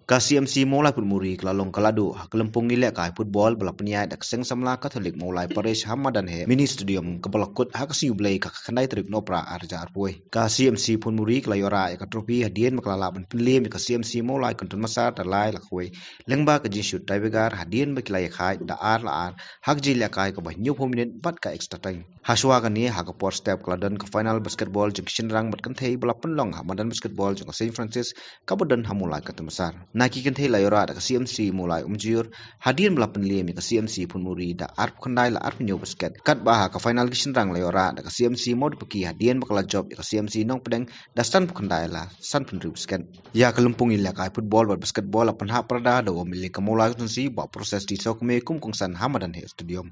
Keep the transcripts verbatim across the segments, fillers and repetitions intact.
Ka C M C Mawlai Putmuri ka la long ka la duh ha ka lympung ïalehkai football ba la pynïaid da ka Seng Samla Katholik Mawlai Parish ha madan heh Mini Stadium kaba la kut ha ka sngi U Blei ka khatkhyndai tarik Nohprah ar hajar arphew. Ka C M C Putmuri ka la ïoh rah ïa ka trophy hadien ba ka la lah ban pynliem ïa ka C M C Mawlai Kynton Massar da lai la kawei, lyngba ka jingshut tiebreaker hadien ba ki la ïakhaid da ar la ar ha ka jingïalehkai kaba hynñiewphew minit bad ka extra time. Hashwa kane ha ka por step ka la don ka final basketball jong ki shynrang bad kynthei ba la pynlong ha madan basketball jong ka Saint Francis kaba don ha Mawlai Kynton Massar. Na ki kynthei la ïoh rah da ka C M C Mawlai Umjur hadien ba la pynliem ïa ka C M C Putmuri da arphew khyndai la arphew hynñiew basket. Katba ha ka final ki shynrang la ïoh rah da ka C M C Mawdepaki hadien ba ka la jop ïa ka C M C Nongpdeng da sanphew khyndai la sanphew hynriew basket. Ïa ka lympung ïalehkai football bad basketball la pynhap pyrda da u M L A ka Mawlai Constituency Bah Proses T Sawkmie kum u kongsan ha madan heh stadium.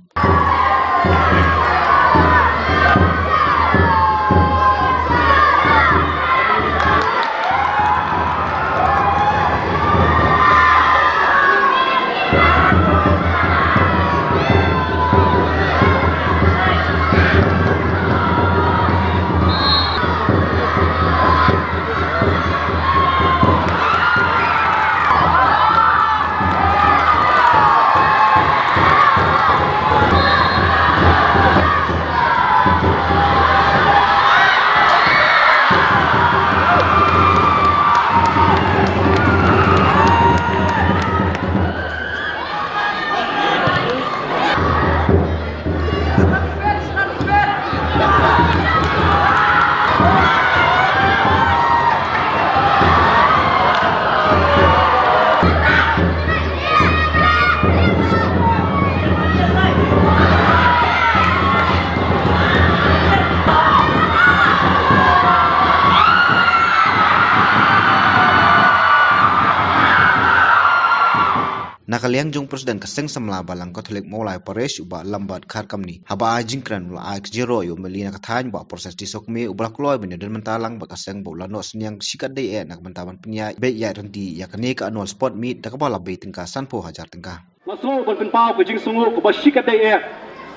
Na ka liang jong u President ka Seng Samla Balang Katholik Mawlai Parish u Bah Lambert Kharkamni, haba ai jingkren u la ai ka jingïaroh ïa u M L A na ka thaiñ Bah Proses T Sawkmie uba la kloi ban ïadon bynta lang bad ka seng bad u la noh synñiang shikatdei eh na ka bynta ban pynïaid beit ïaid ryntih ïa kane ka annual sport meet da kaba la bei tyngka sanphew hajar tyngka. Nga sngew ban pynpaw ka jingsngewnguh kaba shikatdei eh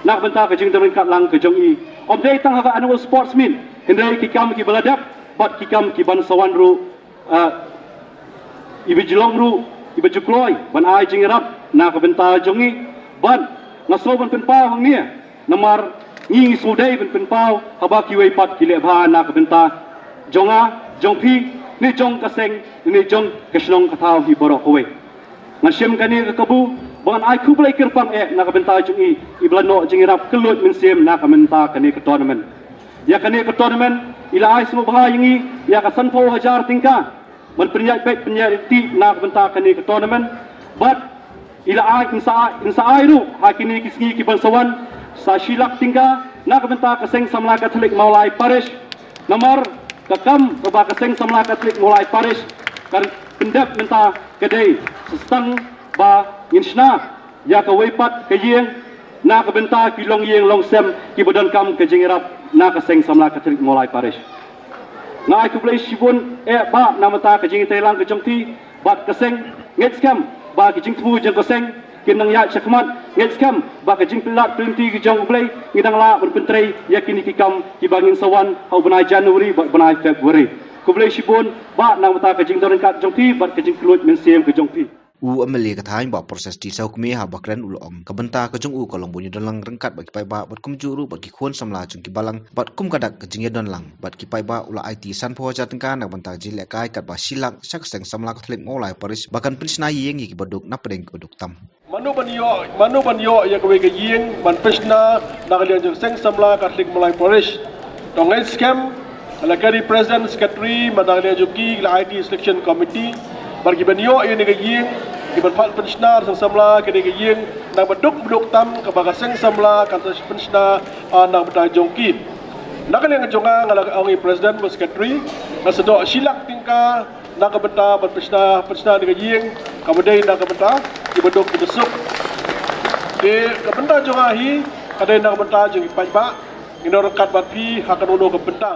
na ka bynta ka jingdon ryngkat lang ka jong i. Ym dei tang ha ka annual sports meet, hynrei ki kam kiba la dep bad ki kam ki ban sa wan ruh, ah, iba ju long ruh iba ju kloi ban ai jingïarap na ka bynta jong i. Bad nga sngew ban pynpaw hangne namar ngi ngi sngewdei ban pynpaw haba kiwei pat ki leh bha na ka bynta jong nga, jong phi, ne jong ka seng, ne jong ka shnong ka thaw hi baroh kawei. Ngan shim kane ka kabu ba ngan ai khublei kyrpang eh na ka bynta jong i iba la noh jingïarap kylluid mynsiem na ka bynta kane ka tournament. Ïa kane ka tournament i la ai sngewbha ïa ngi ïa ka sanphew hajar tyngka ban pynïaid beit pynïaid ryntih na ka bynta kane ka tournament. Bad i la ai, in sa, in sa ai ruh ha kine ki sngi ki ban sa wan sa shi lak tyngka na ka bynta ka Seng Samla Katholik Mawlai Parish. Namar ka kam kaba ka Seng Samla Katholik Mawlai Parish kan pyndep mynta ka dei sa tang ba ngin shna ïa kawei pat ka ïing na ka bynta ki longïing longsem kiba donkam ka jingïarap na ka Seng Samla Katholik Mawlai Parish. Nga ai khublei shibun eh Bah na ka bynta ka jingïatreilang ka jong phi bad ka seng. Ngeit skhem ba ki jingthmu jong ka seng kin nang ïaid shakhmat. Ngeit skhem ba ka jingpynlait pynlynti ka jong U Blei ngi dang lah ban pyntrei ïa kine ki kam kiba ngin sa wan ha u bnai January bad bnai February. Khublei shibun Bah na ka bynta ka jingdon ryngkat jong phi bad ka jingkylluid mynsiem ka jong phi. U M L A ka thaiñ Bah Proses T Sawkmie haba kren u la ong ka bynta ka jong u ka long ban ïadon lang ryngkat bad ki paidbah bad kumjuh ruh bad ki khun samla jong ki balang bad kum ka dak ka jingïadon lang bad ki paidbah u la aiti sanphew hajar tyngka na ka bynta ka jinglehkai katba shi lak sha ka Seng Samla Katholik Mawlai Parish ba kan pynshna ïing ïa kiba duk napdeng kiba duk tam. Mano ban ïoh, mano ban ïoh ïa kawei ka ïing ban pynshna na ka liang jong ka Seng Samla Katholik Mawlai Parish. To ngeit skhem ka la ka ri president, secretary, bad na ka liang jong ki la aiti selection committee bad ki ban ïoh ïa kane ka ïing, ki ban pan pynshna Seng Samla kane ka ïing na ba duk ba duk tam kaba ka Seng Samla kan sa pynshna, ah, na ka bynta jong ki. Na ka liang jong nga, nga la ong ïa president bad secretary, nga sa doh shi lak tyngka na ka bynta ban pynshna, pynshna ïa ka ïing kaba dei na ka bynta kiba duk kiba suk. Te ka bynta jong nga hi ka dei na ka bynta jong ki paidbah. Ngin ïaryngkat bad phi ha kano kano ka bynta.